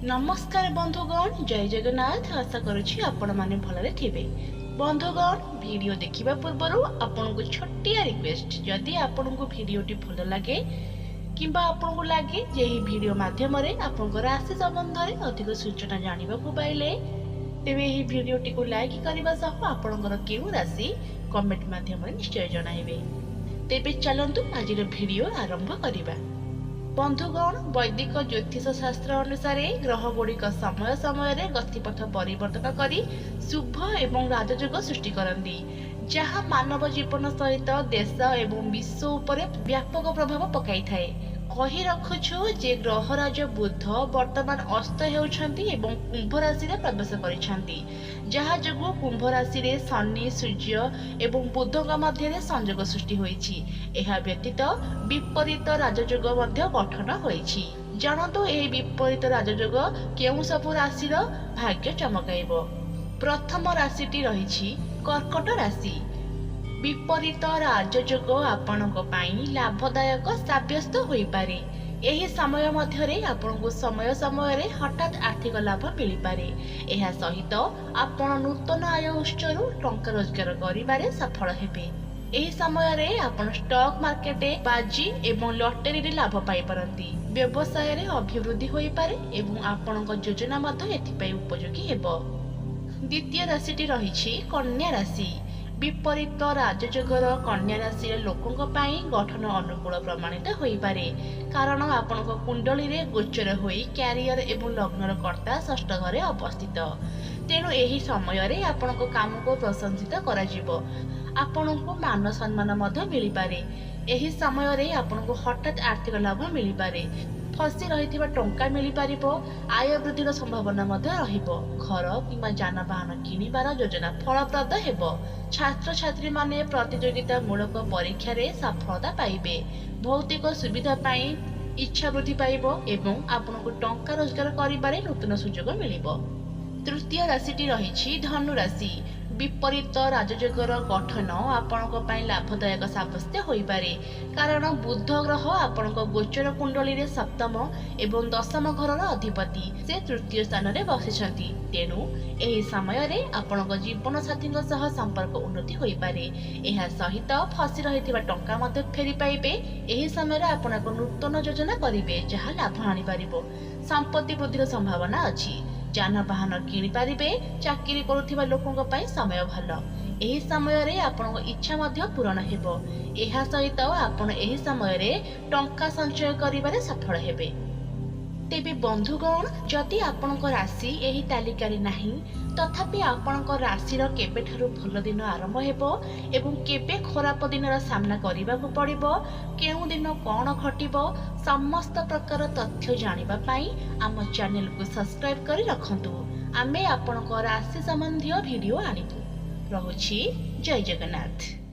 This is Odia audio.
ନମସ୍କାର ବନ୍ଧୁଗଣ, ଜୟ ଜଗନ୍ନାଥ। ଆଶା କରୁଛି ଆପଣମାନେ ଭଲରେ ଥିବେ। ବନ୍ଧୁଗଣ, ଭିଡ଼ିଓ ଦେଖିବା ପୂର୍ବରୁ ଆପଣଙ୍କୁ ଛୋଟିଆ ରିକ୍ୱେଷ୍ଟ, ଯଦି ଆପଣଙ୍କୁ ଭିଡ଼ିଓଟି ଭଲ ଲାଗେ କିମ୍ବା ଆପଣଙ୍କୁ ଲାଗେ ଯେ ଏହି ଭିଡ଼ିଓ ମାଧ୍ୟମରେ ଆପଣଙ୍କ ରାଶି ସମ୍ବନ୍ଧରେ ଅଧିକ ସୂଚନା ଜାଣିବାକୁ ପାଇଲେ, ତେବେ ଏହି ଭିଡ଼ିଓଟିକୁ ଲାଇକ୍ କରିବା ସହ ଆପଣଙ୍କର କେଉଁ ରାଶି କମେଣ୍ଟ ମାଧ୍ୟମରେ ନିଶ୍ଚୟ ଜଣାଇବେ। ତେବେ ଚାଲନ୍ତୁ ଆଜିର ଭିଡ଼ିଓ ଆରମ୍ଭ କରିବା। ବନ୍ଧୁଗଣ, ବୈଦିକ ଜ୍ୟୋତିଷ ଶାସ୍ତ୍ର ଅନୁସାରେ ଗ୍ରହଗୁଡ଼ିକ ସମୟ ସମୟରେ ଗତିପଥ ପରିବର୍ତ୍ତନ କରି ଶୁଭ ଏବଂ ରାଜଯୋଗ ସୃଷ୍ଟି କରନ୍ତି, ଯାହା ମାନବ ଜୀବନ ସହିତ ଦେଶ ଏବଂ ବିଶ୍ୱ ଉପରେ ବ୍ୟାପକ ପ୍ରଭାବ ପକାଇଥାଏ। କହି ରଖୁଛୁ ଯେ ଗ୍ରହରାଜ ବୁଧ ବର୍ତ୍ତମାନ ଅସ୍ତ ହେଉଛନ୍ତି ଏବଂ କୁମ୍ଭ ରାଶିରେ ପ୍ରବେଶ କରିଛନ୍ତି, ଯାହା ଯୋଗୁଁ କୁମ୍ଭ ରାଶିରେ ଶନି, ସୂର୍ଯ୍ୟ ଏବଂ ବୁଧଙ୍କ ମଧ୍ୟରେ ସଂଯୋଗ ସୃଷ୍ଟି ହୋଇଛି। ଏହା ବ୍ୟତୀତ ବିପରୀତ ରାଜଯୋଗ ମଧ୍ୟ ଗଠନ ହୋଇଛି। ଜାଣନ୍ତୁ ଏହି ବିପରୀତ ରାଜଯୋଗ କେଉଁ ସବୁ ରାଶିର ଭାଗ୍ୟ ଚମକାଇବ। ପ୍ରଥମ ରାଶିଟି ରହିଛି କର୍କଟ ରାଶି। ବିପରୀତ ରାଜଯୋଗ ଆପଣଙ୍କ ପାଇଁ ଲାଭଦାୟକ ସାବ୍ୟସ୍ତ ହୋଇପାରେ। ଏହି ସମୟ ମଧ୍ୟରେ ଆପଣଙ୍କୁ ସମୟ ସମୟରେ ହଠାତ୍ ଆର୍ଥିକ ଲାଭ ମିଳିପାରେ। ଏହା ସହିତ ଆପଣ ନୂତନ ଆୟ ଉତ୍ସରୁ ଟଙ୍କା ରୋଜଗାର କରିବାରେ ସଫଳ ହେବେ। ଏହି ସମୟରେ ଆପଣ ଷ୍ଟକ୍ ମାର୍କେଟ, ବାଜି ଏବଂ ଲଟେରୀରେ ଲାଭ ପାଇପାରନ୍ତି। ବ୍ୟବସାୟରେ ଅଭିବୃଦ୍ଧି ହୋଇପାରେ ଏବଂ ଆପଣଙ୍କ ଯୋଜନା ମଧ୍ୟ ଏଥିପାଇଁ ଉପଯୋଗୀ ହେବ। ଦ୍ୱିତୀୟ ରାଶିଟି ରହିଛି କନ୍ୟା ରାଶି। ବିପରୀତ ରାଜଯୋଗର କନ୍ୟା ରାଶିର ଲୋକଙ୍କ ପାଇଁ ଗଠନ ଅନୁକୂଳ ପ୍ରମାଣିତ ହୋଇପାରେ, କାରଣ ଆପଣଙ୍କ କୁଣ୍ଡଳୀରେ ଗୋଚର ହୋଇ କ୍ୟାରିୟର ଏବଂ ଲଗ୍ନର କର୍ତ୍ତା ଷଷ୍ଠ ଘରେ ଅବସ୍ଥିତ। ତେଣୁ ଏହି ସମୟରେ ଆପଣଙ୍କ କାମକୁ ପ୍ରଶଂସିତ କରାଯିବ। ଆପଣଙ୍କୁ ମାନ ସମ୍ମାନ ମଧ୍ୟ ମିଳିପାରେ। ଏହି ସମୟରେ ଆପଣଙ୍କୁ ହଠାତ୍ ଆର୍ଥିକ ଲାଭ ମିଳିପାରେ। ଫସି ରହିଥିବା ଟଙ୍କା ମିଳିପାରିବ। ଆୟ ବୃଦ୍ଧିର ସମ୍ଭାବନା ମଧ୍ୟ ରହିବ। ଘର କିମ୍ବା ଯାନବାହନ କିଣିବାର ଯୋଜନା ଫଳପ୍ରଦ ହେବ। ଛାତ୍ରଛାତ୍ରୀମାନେ ପ୍ରତିଯୋଗିତାମୂଳକ ପରୀକ୍ଷାରେ ସଫଳତା ପାଇବେ। ଭୌତିକ ସୁବିଧା ପାଇଁ ଇଚ୍ଛା ବୃଦ୍ଧି ପାଇବ ଏବଂ ଆପଣଙ୍କୁ ଟଙ୍କା ରୋଜଗାର କରିବାରେ ନୂତନ ସୁଯୋଗ ମିଳିବ। ତୃତୀୟ ରାଶିଟି ରହିଛି ଧନୁ ରାଶି। ବିପରୀତ ରାଜଯୋଗର ଗଠନ ଆପଣଙ୍କ ପାଇଁ ଲାଭଦାୟକ ସାବ୍ୟସ୍ତ ହୋଇପାରେ, କାରଣ ବୁଧ ଗ୍ରହ ଆପଣଙ୍କ ଗୋଚର କୁଣ୍ଡଳୀରେ ସପ୍ତମ ଏବଂ ଦଶମ ଘରର ଅଧିପତି, ସେ ତୃତୀୟ ସ୍ଥାନରେ ବସିଛନ୍ତି। ତେଣୁ ଏହି ସମୟରେ ଆପଣଙ୍କ ଜୀବନସାଥୀଙ୍କ ସହ ସମ୍ପର୍କ ଉନ୍ନତି ହୋଇପାରେ। ଏହା ସହିତ ଫସି ରହିଥିବା ଟଙ୍କା ମଧ୍ୟ ଫେରି ପାଇବେ। ଏହି ସମୟରେ ଆପଣ ଏକ ନୂତନ ଯୋଜନା କରିବେ, ଯାହା ଲାଭ ଆଣିପାରିବ। ସମ୍ପତ୍ତି ବୃଦ୍ଧିର ସମ୍ଭାବନା ଅଛି। ଯାନବାହନ କିଣିପାରିବେ। ଚାକିରି କରୁଥିବା ଲୋକଙ୍କ ପାଇଁ ସମୟ ଭଲ। ଏହି ସମୟରେ ଆପଣଙ୍କ ଇଚ୍ଛା ମଧ୍ୟ ପୂରଣ ହେବ। ଏହା ସହିତ ଆପଣ ଏହି ସମୟରେ ଟଙ୍କା ସଞ୍ଚୟ କରିବାରେ ସଫଳ ହେବେ। ତେବେ ବନ୍ଧୁଗଣ, ଯଦି ଆପଣଙ୍କ ରାଶି ଏହି ତାଲିକାରେ ନାହିଁ, ତଥାପି ଆପଣଙ୍କ ରାଶିର କେବେଠାରୁ ଭଲ ଦିନ ଆରମ୍ଭ ହେବ ଏବଂ କେବେ ଖରାପ ଦିନର ସାମ୍ନା କରିବାକୁ ପଡ଼ିବ, କେଉଁ ଦିନ କ'ଣ ଘଟିବ, ସମସ୍ତ ପ୍ରକାର ତଥ୍ୟ ଜାଣିବା ପାଇଁ ଆମ ଚ୍ୟାନେଲକୁ ସବସ୍କ୍ରାଇବ୍ କରି ରଖନ୍ତୁ। ଆମେ ଆପଣଙ୍କ ରାଶି ସମ୍ବନ୍ଧୀୟ ଭିଡ଼ିଓ ଆଣିବୁ। ରହୁଛି, ଜୟ ଜଗନ୍ନାଥ।